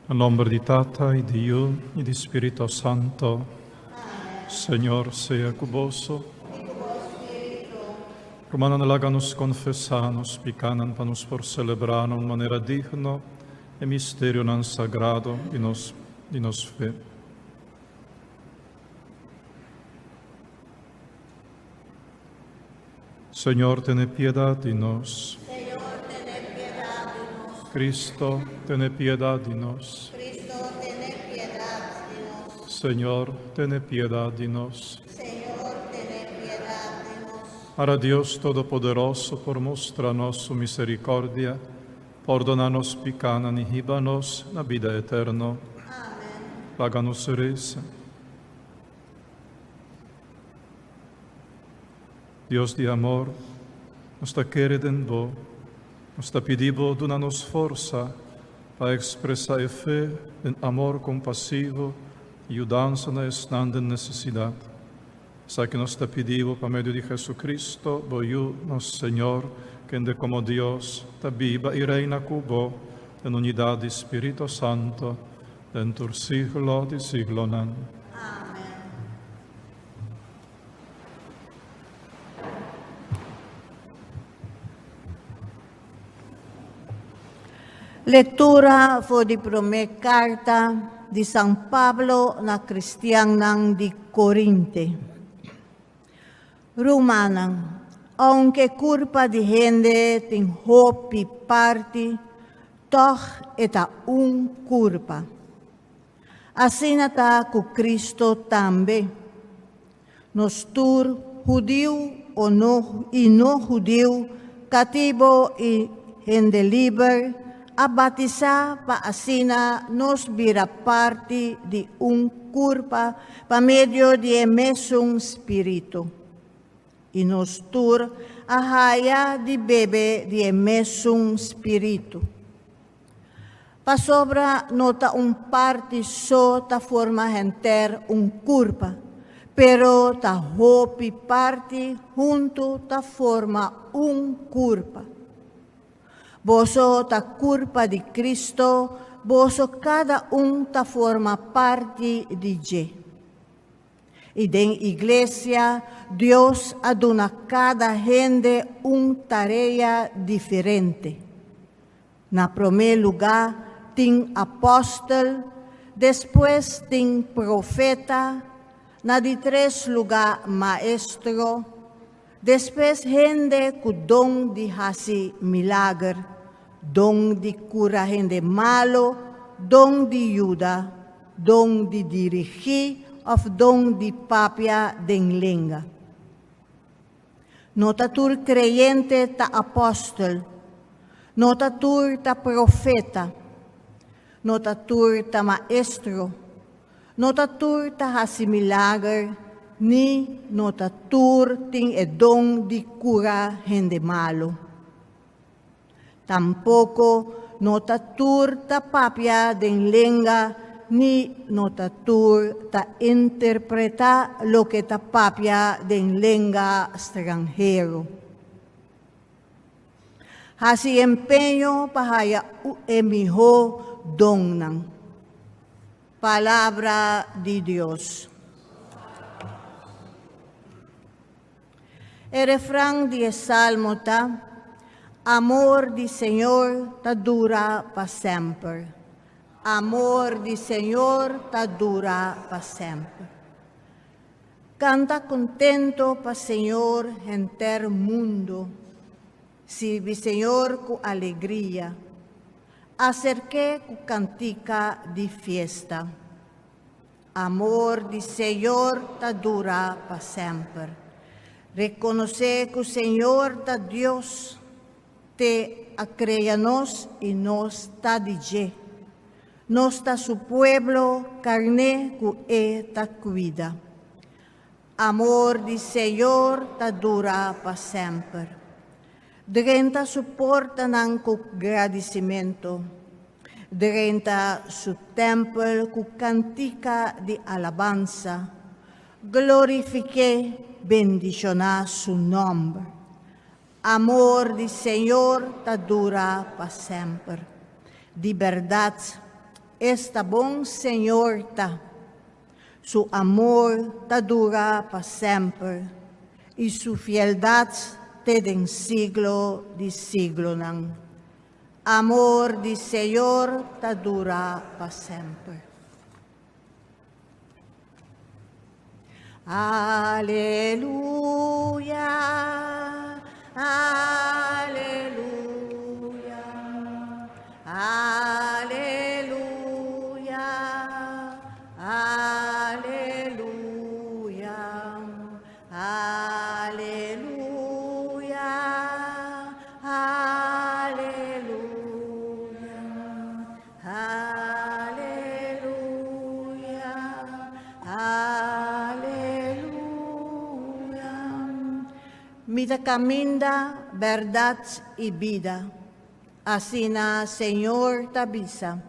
Na nomber di Tata y di Yu y di Spirito Santo. Señor sea cu boso. Rumannan, laga nos confesa nos picanan pa nos por celebra na un manera digno e misterionan sagrado di nos, di nos fe. Señor, tene piedad di nos. Señor, tene piedad di nos. Cristo, tene piedad di nos. Cristo, tene piedad di nos. Señor, tene piedad di nos. Señor, tene piedad di nos. Para Dios Todopoderoso por mustra nos su misericordia, pordona nos picanan y hiba nos na vida eterno. Amén. Laga nos reza. Dios di amor, nos ta kere den Bo, nos ta pidi Bo duna nos forsa pa ekspresá e fe den amor kompasivo i yudansa na esnan den nesesidat. Esaki nos ta pidi Bo pa medio di Jesucristo, Bo Yu, nos Señor, kende komo Dios ta biba i reina ku Bo den unidat di Spirito Santo, den tur siglo di siglonan. Amén. Lectura for di promé carta di San Pablo na cristiannan di Corinte. Rumannan, aunke curpa di hende tin hopi parti, tog e ta un curpa. Asina ta ku Cristo tambe. Nos tur, hudiu o no i no hudiu, katibo i hende liber, a batisá pa asina nos bira parti di un kurpa pa medio di e mesun spiritu. I nos tur a haya di bebe di e mesun spiritu. Pasobra no ta un parti so ta forma henter un kurpa, pero ta hopi parti huntu ta forma un kurpa. Boso ta kurpa di Cristo, boso kada un ta forma parti di dje. I den iglesia Dios a duna kada hende un tarea diferente. Na promé lugá tin apòstel, despues tin profeta, na di tres lugá maestro, despues hende ku don di hasi milager, don di kura hende malu, don di yuda, don di dirigí òf don di papia den lenga. No ta tur kreyente ta apòstel, no ta tur ta profeta, no ta tur ta maestro, no ta tur ta hasi milager, ni no ta tur tin e don di kura hende malu. Tampoko no ta tur ta papia den lenga ni no ta tur ta interpretá loke ta papia den lenga stranhero. Hasi empeño pa haya e mihó donnan. Palabra di Dios. E refran di e salmo ta, Amor di Señor ta dura pa semper. Amor di Señor ta dura pa semper. Canta contento pa Señor henter mundo. Sirbi Señor cu alegria. Acerk'é cu cantica di fiesta. Amor di Señor ta dura pa semper. Rekonosé ku Señor ta Dios, te a krea nos i nos ta di dje. Nos ta su pueblo, karné ku e ta kuida. Amor di Señor ta dura pa semper. Drenta su portanan ku gradisimentu. Drenta su tèmpel ku kantika di alabansa. Glorifik'é, bendishoná su nòmber. Amor di Señor ta dura pa semper. Di bèrdat. Esta bon Señor ta! Su amor ta dura pa semper, i su fieldat te den siglo di siglonan. Amor di Señor ta dura pa semper. Aleluya, aleluya, aleluya, aleluya, aleluya, aleluya. Aleluya, aleluya. Mi ta caminda, berdad y bida. Asina Señor ta bisa.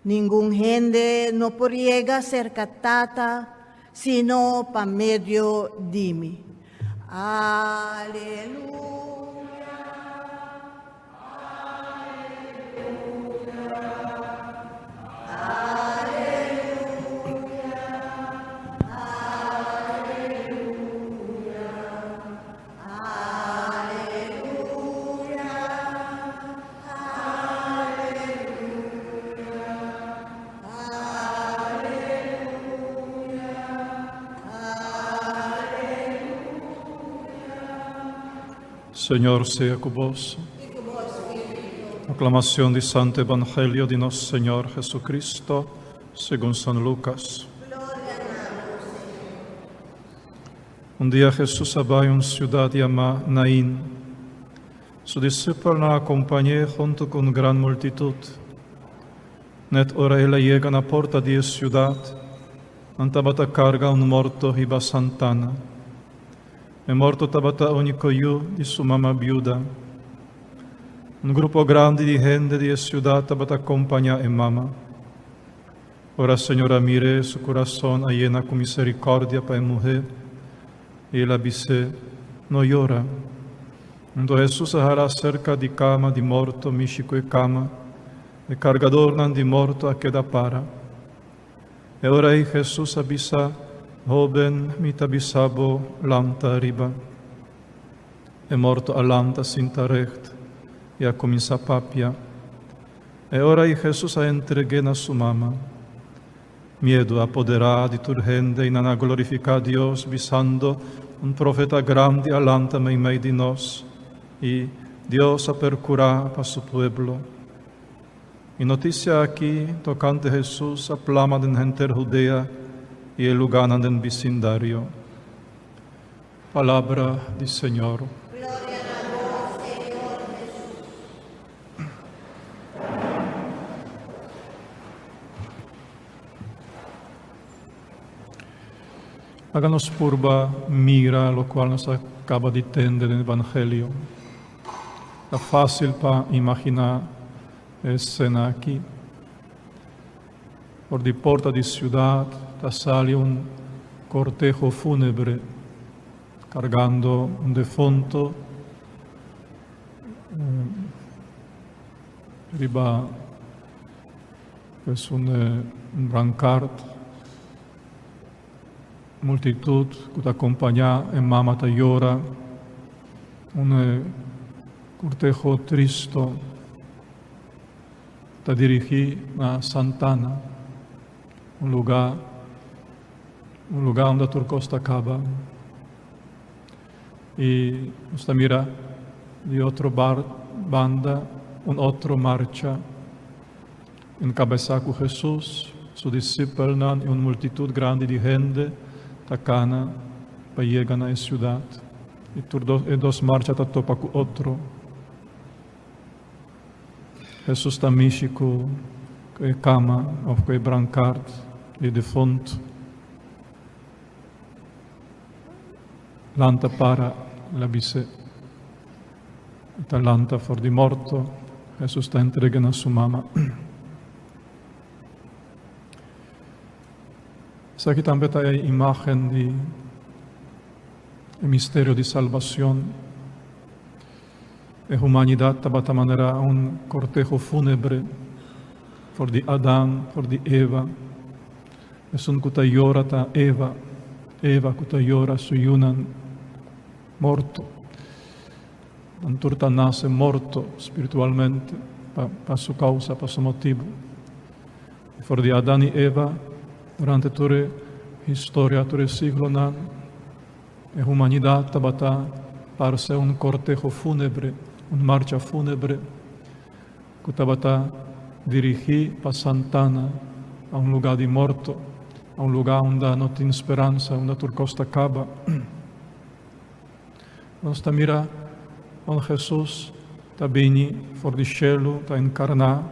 Ningun hende no por yega cerca Tata sino pa medio di mi. Aleluya. Señor sea cu boso. Proclamación di Santo Evangelio di nos Señor Jesucristo, según San Lucas. Un dia Jesús a bai un ciudad llamá Naín. Su discípulonan a acompañ'é hunto cu un gran multitud. Net ora el a yega na porta di e ciudad, nan tabata carga un morto hiba santana. E morto tabata úniko yu di su mama biuda. Un grupo grandi di hende di e siudat tabata kompañá e mama. Ora Señor a mir'é, su kurason a yena ku miserikòrdia pa e muhé, i el a bis'é, No yora. Anto Hesus a hala aserka di kama di morto mishi ku e kama, e kargadornan di morto a keda para. E ora ei Hesus a bisa, Hóben, mi ta bisa bo, lanta riba. E morto a lanta sinta recht i a kuminsá papia. E ora ei Hesus a entreg'é na su mama. Miedu a poderá di tur hende i nan a glorifiká Dios, bisando, Un profeta grandi a lanta meimei di nos, i Dios a perkurá pa su pueblo. E notisia aki tokante Hesus a plama den henter Hudea i e lugánan den bisindario. Palabra di Señor. Gloria na bo, Señor Hesus. Laga nos purba mira lokual nos a kaba di tende den Evangelio. Ta fásil pa imaginá e esena aki. For di porta di siudat ta sali un korteho fúnebre kargando un defunto riba pues un brankart. Multitut ku ta kompañá e mama ta yora, un korteho tristo ta dirigí na Santana, un lugá un lugá unda tur kos ta kaba. I nos ta mira di otro bar banda un otro marcha. Enkabesá ku Hesus, su disipelnan i un multitut grandi di hende ta kana pa yega na e siudat. I tur e dos marcha ta topa ku otro. Hesus ta mishi ku e kama òf ku e brankart di defuntu. Lanta para, el a bis'é. E ta lanta for di morto. Hesus ta entrega na su mama. Esaki tambe ta e imagen di e misterio di salbacion. E humanidad tabata manera un corteho fúnebre. for di Adan, for di Eva. Esun ku ta yora ta Eva, Eva ku ta yora su yunan morto. Nan tur ta nase morto spiritualmente pa pa su kousa, pa su motibu. I for di Adan i Eva, durante tur e historia, tur e siglonan, e humanidat tabata parse un korteho fúnebre, un marcha fúnebre ku tabata dirigí pa santana, pa un lugá di morto, pa un lugá unda no tin speransa, unda tur kos ta kaba. Nos ta mira kon Hesus ta bini for di shelu, ta enkarná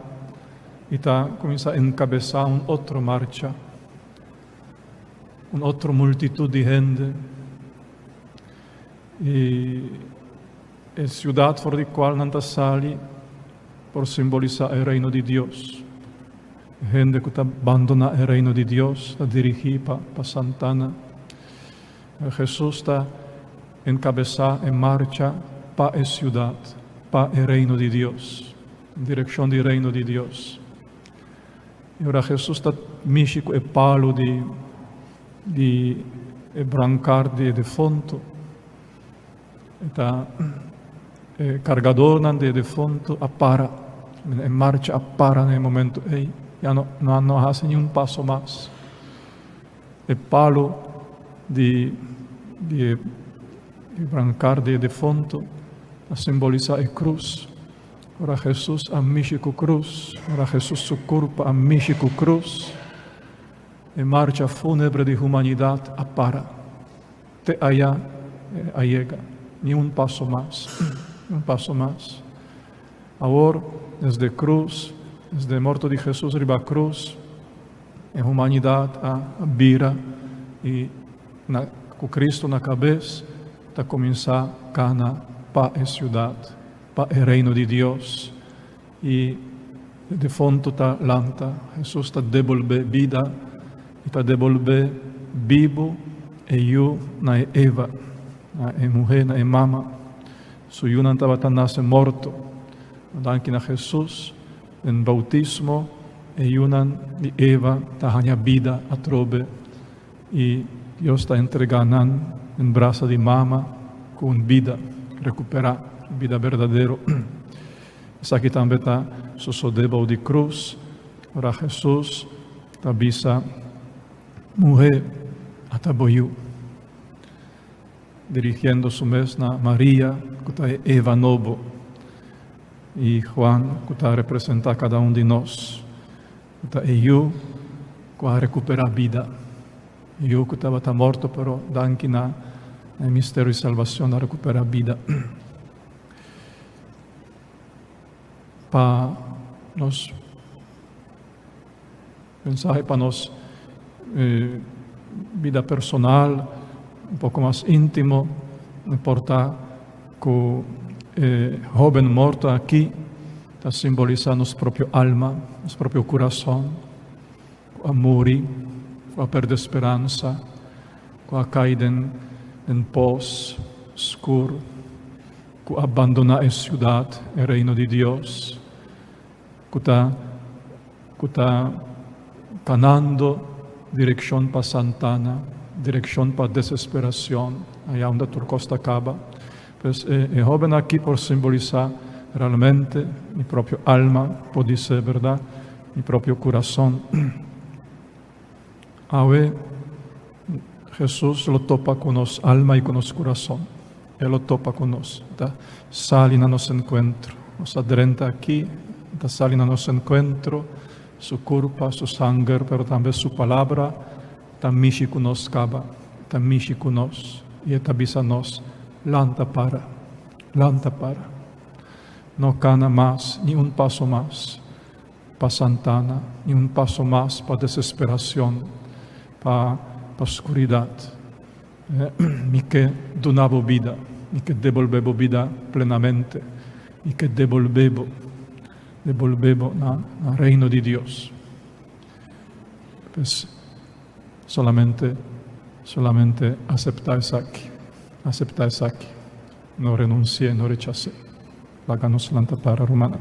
i ta kuminsá enkabesá un otro marcha, un otro multitut di hende. I e siudat for di kual nan ta sali por simbolisá e Reino di Dios. E hende ku ta bandoná e Reino di Dios ta dirigí pa pa santana. Hesus ta enkabesá e marcha pa e siudat, pa e Reino di Dios, en direkshon di Reino di Dios. I ora Hesus ta mishi ku e palu di di e brankar di e defuntu, e ta e kargadornan di e defuntu a para, e marcha a para na e momentu ei, ya no nan no a hasi niun paso mas. E palu di di e brankar di e defuntu ta simbolisá e krus. Ora Hesus a mishi ku krus, ora Hesus su kurpa a mishi ku krus, e marcha fúnebre di humanidat a para. Te aya a yega, ni un paso mas, ni un paso mas. Awor, desde krus, desde e morto di Hesus riba krus, E humanidat a bira i na ku Kristu na kabes ta kuminsá kana pa e siudat, pa e Reino di Dios. I e defuntu ta lanta. Hesus ta debolbé bida i ta debolbé bibu e yu na e Eva, na e muhé, na e mama. Su yunan tabata nase morto. Danki na Hesus. Den boutismo e yunan di Eva ta haña bida atrobe i Dios ta entregá nan den brasa di mama ku un bida rekuperá, un bida berdadero. Esaki tambe ta sosodé bou di krus ora Hesus ta bisa, Muhé, ata bo yu. Dirigiendo su mes na Maria, ku ta e Eva nobo, i Juan, ku ta representá kada un di nos, ku ta e yu ku a rekuperá bida, e yu ku tabata morto pero danki na e misterio di salbacion a rekuperá bida. Pa nos Mensahe pa nos bida personal, un poko mas íntimo, no por ta ku e hóben morto aki ta simbolisá nos propio alma, nos propio kurason, ku a muri, ku a pèrdè speransa, ku a kai den den pos skur, ku a bandoná e siudat, e Reino di Dios. Ku ta ku ta kanando direkshon pa Santana, direkshon pa desesperacion, aya unda tur kos ta kaba. Pues e e hoben aki por simbolisá realmente mi propio alma, podisé berdad, mi propio kurason. Awe Hesus lo topa ku nos alma i ku nos kurason. E lo topa ku nos. E ta sali na nos enkuentro. Nos a drenta aki, e ta sali na nos enkuentro. Su kurpa, su sanger, pero tambe su palabra ta mishi ku nos kaba. E ta mishi ku nos i e ta bisa nos, Lanta para, lanta para. No kana mas, ni un paso mas. Pa santana, ni un paso mas pa desesperacion, pa pa scuridad. Mi ke duna bo bida, mi ke debolbe bo bida plenamente, mi ke debolbe bo, debolbe bo na na reino di Dios. Pues solamente, solamente acepta esaki, acepta esaki, no renunci'e, no rechas'e. Laga nos lanta para, rumannan.